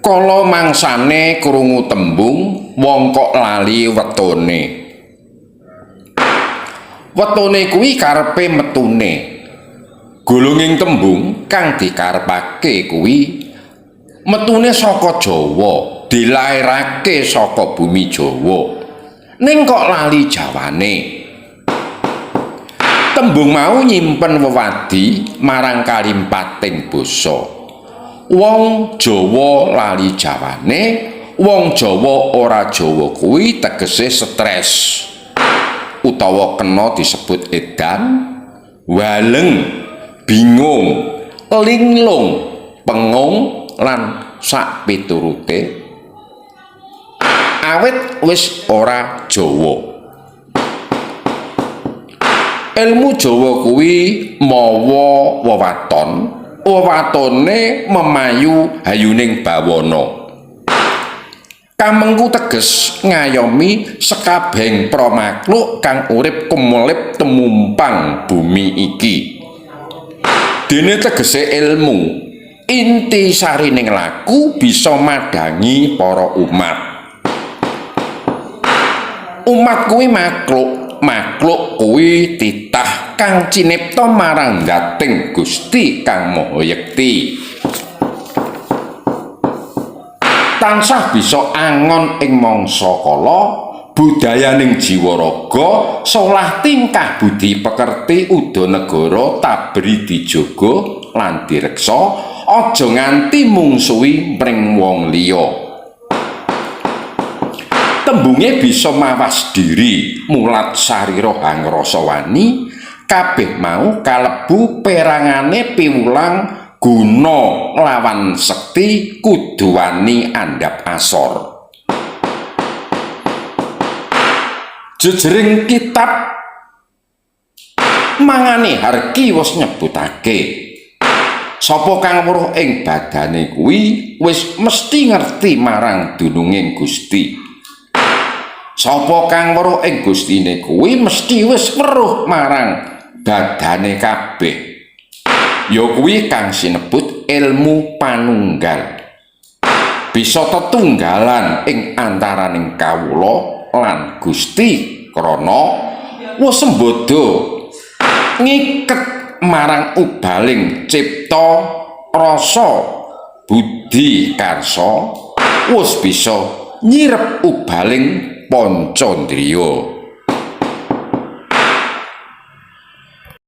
Kala mangsane krungu tembung wong kok lali wetone. Wetone kuwi karepe metune. Gulunging tembung kang dikarepake kuwi metune saka Jawa, dilairake saka bumi Jawa. Ning kok lali jawane. Tembung mau nyimpen wewadi marang kalimpating basa. Wong Jawa lali jawane, wong Jawa ora Jawa kuwi tegese stres utawa kena disebut edan, waleng, bingung, linglung, pengung lan sak piturute. Awit wis ora Jawa. Ilmu Jawa kuwi mawa wewaton, wewatone memayu hayuning bawana. Kamengku teges ngayomi sekabehing para makhluk kang urip kumelip temumpang bumi iki. Dene tegese ilmu, inti sarining laku bisa madhangi para umat. Umat kuwi makhluk, makhluk kuwi titah kang cinipta marang dating Gusti Kang Maha Yekti. Tansah bisa angon ing mangsa kala, budayaning jiwa raga, solah tingkah budi pekerti uda negara tabri dijaga lan direksa, aja nganti mungsuhi mring wong liya. Tembunge bisa mawas diri, mulat sarira hangrasa wani, kabeh mau kalebu perangane piwulang guna lawan sekti kudu wani andhap asor. Jejering kitab mangane harki wis nyebutake sapa kang weruh ing badane kuwi wis mesti ngerti marang dununging Gusti. Sapa kang weruh ing Gustine kuwi mesti wis weruh marang badane kabeh. Ya kuwi kang sinebut ilmu panunggal. Bisa tetunggalan ing antaraning kawula lan Gusti krana wis sembodo ngiket marang ubaling cipta rasa budi karsa, wis bisa nyirep ubaling pancandriya.